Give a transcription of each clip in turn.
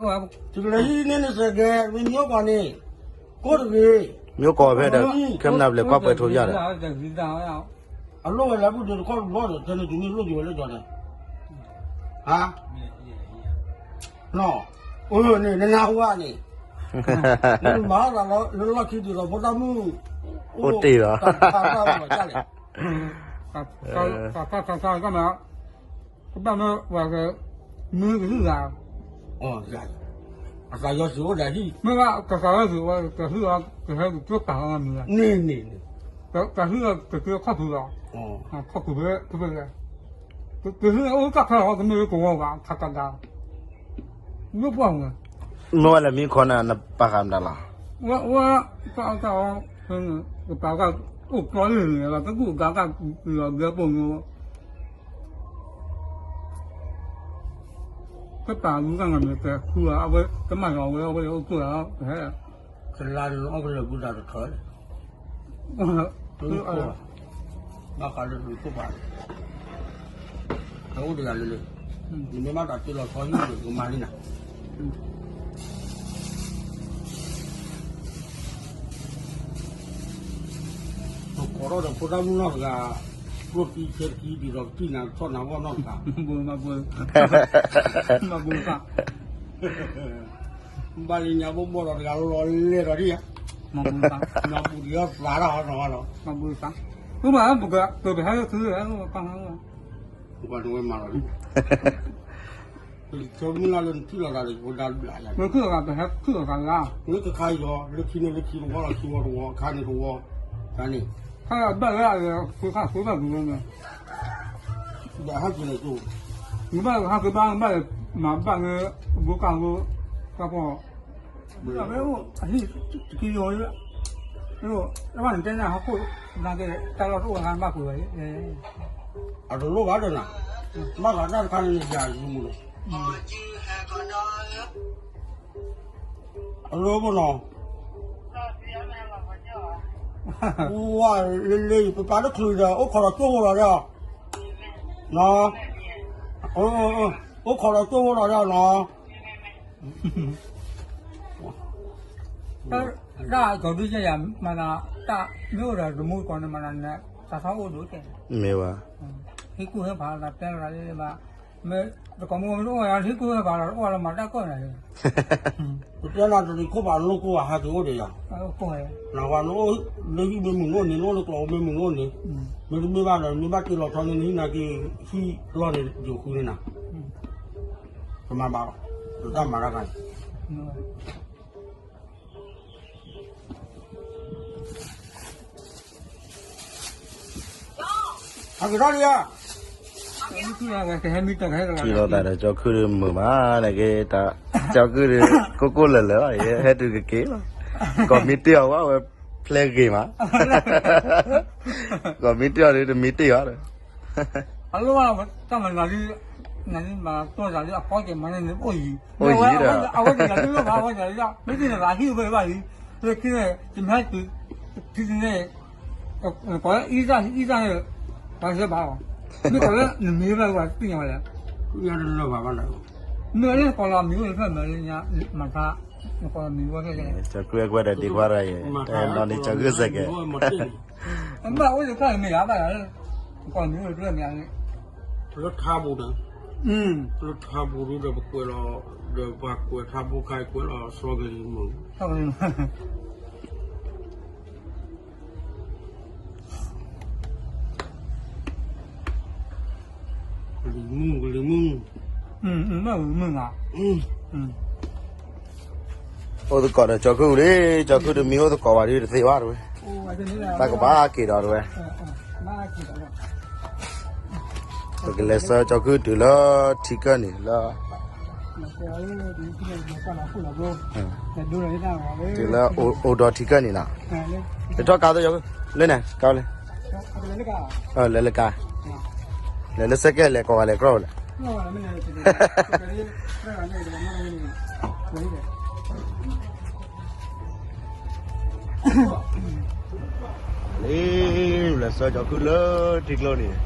သုကလဲၤဟံးန့ၢ်နစဲးကဲး မ့ၢ်မ့ၢ်အိၣ်ကီးန့ၣ် ကိၣ်တဂ့ၤ, မ့ၢ်အိၣ်ကီးဖဲဒီး ခဲမနၤပလဲၤကွၢ်ပှဲၤထိးယၤဒီး အလိၣ်ဝဲလၢပူၤဒုးတခီတဘျီဒီး တဲန့ၣ် တုၤမ့ၢ်လိၣ်က့ၤဝဲလၢကီးန့ၣ် ဟါ, နီၢ်, အၢ န့ၣ် နနၢ်ဟူဧါန့ၣ်, နမၤအီၣ်သးလၢလီၢ်ခံဒ်သိးဖိသၣ်မုၣ် အိၣ်တ့ၢ်လီၤ, တၢ်တၢ်တၢ်တၢ်လဲၣ် တၢ်တၢ်တၢ်တၢ် ကဘၣ်မ့ၢ်ဝဲက မ့ၢ်ကဟုၣ်ဂၤ, အသးယီၤစံးအိၣ်ဒီးဟံၣ်, မ့ၢ်ဘၣ်ကသးယီၤစံးဝဲ ကဟုၣ်အီၤ ကဟဲက့ၤကၠိပာ်လီၤမံၤလီၤ, န့ၣ်န့ၣ်န့ၣ်, ကဟုၣ်အီၤကက့ၤခီၣ်ဖုးလီၤ, ခီၣ်ဖုးဖဲဖဲဖဲ, ကဟုၣ်အီၤအိၣ်တၢ်ခါလီၤ ကမ့ၢ်ကဝီၤဘၣ် ခးကဒါ, မ့ၢ်ပှၢ်မုၢ်, မ့ၢ်ဝဲလၢမံခီန့ၣ် နပာ်ဃာ်မတၤလီၤ, ဝဲ ဝဲ တၢ်အီၣ်တၢ်အီ, ကပာ်ကၢ်အိၣ်ကျီလၢန့ၣ် လီၤတကူၣ်အဂၤကၢ်လီၤဘျၢပိာ်မုၣ် ကပာ်မူကမ့ၢ် ကခူအီၤ အဝဲကမၣ်လီၤဝဲ အဝဲအိၣ်ကိၢ်လီၤ ကဟဲ, ကလါန့ၣ်အီၣ်ကလၢာ်ဘုတၢ်တထီၣ်, ဘၣ်ဃးလၢလူၤခိၣ်ပၤ, အအိၣ်တဂၤလၢလၢ, နမ့ၢ်ဘၣ်တၢ်တ့လီၤဆီဟံၣ်န့ၣ် ကမၤလံနၤ ပကိးထီၣ်ဒီးဖိသၣ်မုၣ်နီၢ်တဂၤ, ကျိၣ်တံဆဲတံဒ်သိးကတံၢ်နၤကထီၣ်နၤဂီၢ်နီၢ်တဂၤ, မၤဘူၣ်, မၤဘူၣ်, မၤဘူၣ်သး, ဘၣ်လံညါဘိၣ်ဘီၣ်ဒီးတဂၤလီၤလဲၤဒီးဒ်ဧါ, မၤဘူၣ်သး, မၤဘူၣ်ဒ်အီၣ်သးတၢ်ဟီနီၤလီၤ, မၤဘူၣ်သး, မ့ၢ်ဘၣ်ပကပဟဲလၢခု, ပှၤတဝဲမၤလီၤလံ ပလံၤဆၢမုၢ်လၢ်လၢနထံၣ်လီၤသးဒီး ပဒါဘျးယၤ, လၢခုၣ်လီၤသး ပဟဲခုၣ်လီၤသးလၢ, လၢတခါအံၤလီၤ လၢခံန့ၣ်လၢခံတဝီလီၤ ခံဝီတဝီ အခါန့ၣ်တဝီ, တၢ်န့ၣ်, ခါဘၣ်လၢအလၢ ဃုခါဃုဘၣ်ပူၤလီၤန့ၣ်, ဘၣ်ဟဲက့ၤန့ၣ်ကၠိ, နဘၣ်ဟဲက့ၤဘၣ် နဘၣ်မၤဘၣ်လၢ ဘိကၢ်ဘိ, ကၢ်ပီၢ် အဟံၣ်တကံယိၤ, ဘၣ်နတဲနၤဟီၣ်ခိၣ်, နကဲတၢ်လီၢ်တအိၣ်အခါနဘၣ်ကွံာ်ဝဲ, အတလိၣ်ဘၣ်ဒီးနၤ, ဘၣ်ဃးတၢ်တခါန့ၣ်ယၤယမူလီၤ, အလိၣ်ဘၣ်နီၤ, ဝါလၢလၢ ပပာ်တချုးဒီး အိၣ်ခိးဒီးကၠိဖိလီၤဒီး, နီၤ, အိၣ်ခိးဒီးကၠိဖိလီၤဒီးနီၤ တၢ်ကီၤဒုစ့ၢ်ယၤ မၤနၤ, တၢ်မ့ၢ်အိၣ်ဒီးတမူတကိးန့ၣ် မၤနၤန့ၣ် တၢ်ထီၣ်အိၣ်ဒိၣ်ကဲ, မ့ၢ်ဘၣ်, ဟံၣ်ကူၣ်ဟဲဖးလီၤ တဲလီၤလၢဘၣ်, မ့ၢ်တကိးမ့ၢ်အိၣ်မ့ၢ်တအိၣ်ယၤ ဟံၣ်ကူၣ်ဟဲဖးလီၤ တအိၣ်လီၤမၤတၢ်ကီၢ်နၤ, ပတဲနၤတရံးခိၣ်ဖးလိၣ်ကိၢ်ဘၣ် ဟးက့ၤအိၣ်ဒီးယၤ, နဝၤနအိၣ်လၢဟံၣ်မ့ၢ်မုာ်နအိၣ်န့ၣ် နအိၣ်လၢကျီၢ်မ့ၢ်မုာ်နအိၣ်န့ၣ်, မ့တမ့ၢ်ဘၣ်ဒီး မ့ၢ်ဘၣ်တ့လီၤထီန့ၣ် နဟံၣ်နာ်က့ ဟံၣ်လီၢ်န့ၣ် ယိာ်ဃုန့ၢ်နၤ ကမၤဘၣ်လီၤ, ဒ်တၢ်မၤတၢ်ခါန့ၣ်, ဟးက့ၤထီၣ်လံဧါ, ထံၣ်လီၤသးဒီးကၠီခုၣ်ဒုးမုာ်မးန့ၣ်က့ၤ, ကၠီခုၣ်ဒုး ကိၢ်ကိၢ်လၢာ်လၢာ်လီၤ, ဟဲတုၤကက့ၤလီၤ, ကိးမံတ့ၢ်အီၤဝဲဖျဲဂ့ၤမး, ကိးမံတ့ၢ်အီၤဒုး တမံတ့ၢ်အီၤဒီး အလိၣ်ဘၣ်တၢ်မၤနၤလံ, နၤလံမၤတိၢ်သးလံအဖီက့ၤမၤန့ၣ်န့ၣ် အိၣ်ယံၤ, အိၣ်ယံၤဒီး အဝဲတဂၤတလိၣ်ဘၣ် အဝဲတဂၤတလိၣ်, မ့ၢ်သ့ၣ်န့ၣ်သးဟံၣ်ဝဲဘၣ်လံ, လၢခံန့ၣ် တမ့ၢ်ဟဲတုၤ ထံန့ၣ် ကိးလၢအံသၣ်အံသၣ်န့ၣ် ပှၤစၢဘၣ်လီၤ, မ့ၢ်ကိးလၢနမံၤဝဲဘၣ် ပှၤသ့ၣ်ညါဝဲလဲၣ်, မ့ၢ်လၢကိးလီၤမံၤဝဲဖျၢၣ်မၤလၢညါ မၤသး, နကိးလီၤမံၤဝဲဖျၢၣ်လဲၣ်, ကၠီၤခုၣ်အဲၣ်ကွဲဒီးဒံကွၢ်ရၤယဲ, တနီၤန့ၣ်ကၠီၤခုၣ်စဲးကဲး အဘၣ်အိၣ်ယခီၣ်မ့ၢ်ဧါဘၣ်ယၤ, နကိးလီၤမံၤဝဲဖျၢၣ်မ့ၢ်ဧါန့ၣ်, လၢထါပူၤန့ၣ်, လၢထါပူၤဒုဒီးပကွဲးလီၤ, ဒီးပှၤကွဲးထါပူၤခါအံၤကွဲးလီၤ စီၤကလံၤမုၢ် ကလံၤမုၢ်, ကလံၤမုၢ်, အိၣ်သကိးဒီးကၠီၤခုၣ်လံ, ကၠီၤခုၣ်တမံၤအိၣ်သကိးဘၣ်ဒုတသ့ဘၣ်တဝဲ, တၢ်ကဘၣ်က့ၤဒီးတဝဲ, ပကလဲၤဆှၢကၠီၤခုၣ်တုၤလၢထံကၢၢ်န့ၣ်လၢ တုၤလၢအိၣ်ဒီးထံကၢၢ်န့ၣ်နီၤ, တထီၣ်ကါသိးယၤ, လၢန့ၣ် ကါလၢ, လဲၤလၢကါ, လဲၤလၢစဲးကဲး လဲၤကိးဂၤလဲၤကြီလဲၣ် လံ, လဲၤဆှၢကၠီၤခုၣ်လၢထံကျိန့ၣ်.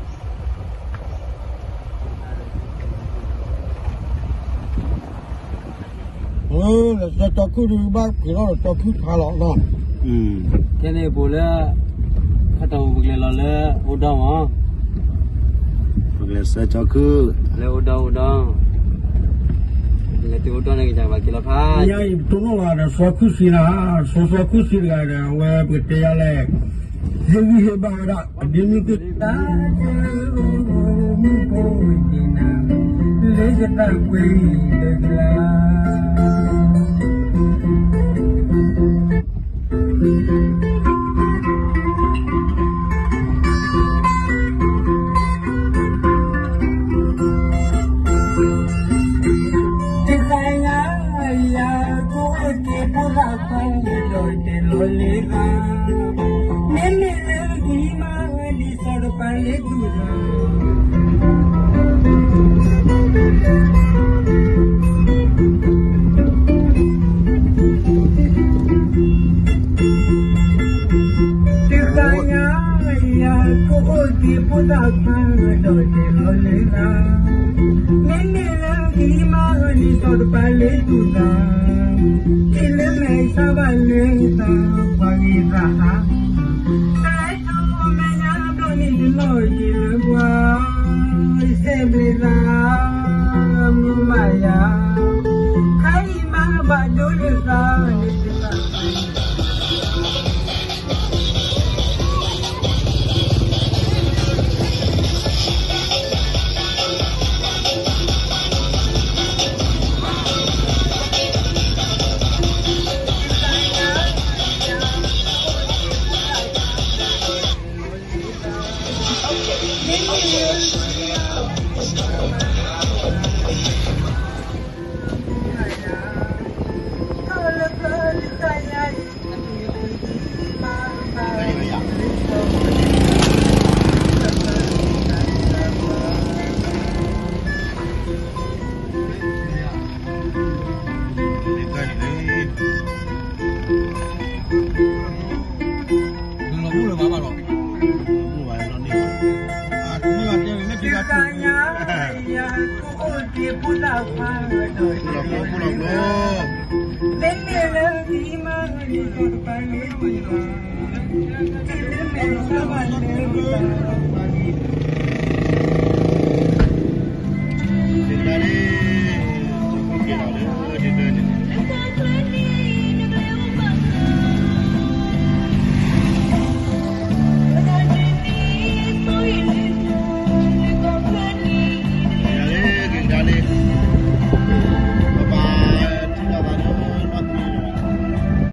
လၢစီၤကၠီၤခုၣ်ဒုးဘၣ်ပှ့ၤထီၣ်ဒီးစီၤခုၣ်ခါလီၤနီၤ, ခဲန့ၣ်ပအိၣ်လၢ ခီတီၢ်ပူၤ ပကလဲၤလီၤလၢအိၣ်ဒီမး, ပကလဲၤဆှၢကၠီၤခုၣ် လၢအိၣ်ဒီအိၣ်ဒီ, လဲၤတုၤအိၣ်ဒီန့ၣ် ကစၢ်ဘၣ်က့ၤလီၤဖး, ညါအံၤပတိၢ်နီၣ်ဘၣ်ဒီးစီၤခုၣ်ဆံနၤ, စီၤစီၤခုၣ်ဆံတဂၤဒီး အဝဲပကတဲယၤလဲၣ်, ဟ့ၣ်ဂံၢ်ဟ့ၣ်ဘါဝဲဒၣ် အဒ့မုၣ်က့ၢ် တၢ်ကမုၣ်ဖိဝဲၢ်က့ၤနၤ, လၢယသးကွဲအံၤတကလး တခါညါယၤ ကိးအိၣ်က့ၤဖိသၣ်ခွါ ဒီးတဲလီၤလၢသး, မ့မ့ၢ်လၢဒံးမး ဒ်သိးတပာ်လၢသူၣ်သး တခါညါယၤ ကိးအိၣ်က့ၤဖိသၣ်ခွါ ဒီးတဲလီၤလၢသး, မ့မ့ၢ်လၢဒံးမး ဒ်သိးတပာ်လၢသူၣ်သး, က့ၤလၢမဲာ်ဆါဘၣ်လၢသး ပှၤဂ့ၤသးအါ တၢ်အဲၣ်တီမဲာ်ညါဘျီန့ၣ်တလီၢ်က့ၤလၢပှၤ, စဲးဘျဲးသး မုာ်မးယၤ, ခါအံၤမၤဘၣ်ဒိလၢသးန့ၣ်တသး တခါညါယၤ ကိးအိၣ်က့ၤဖိသၣ်ခွါ ဒီးတဲလီၤလၢသး, မ့မ့ၢ်လၢဒံးမး ဒ်သိးတပာ်လၢသူၣ်သး, က့ၤလၢမဲာ်ဆါဘၣ်လၢသး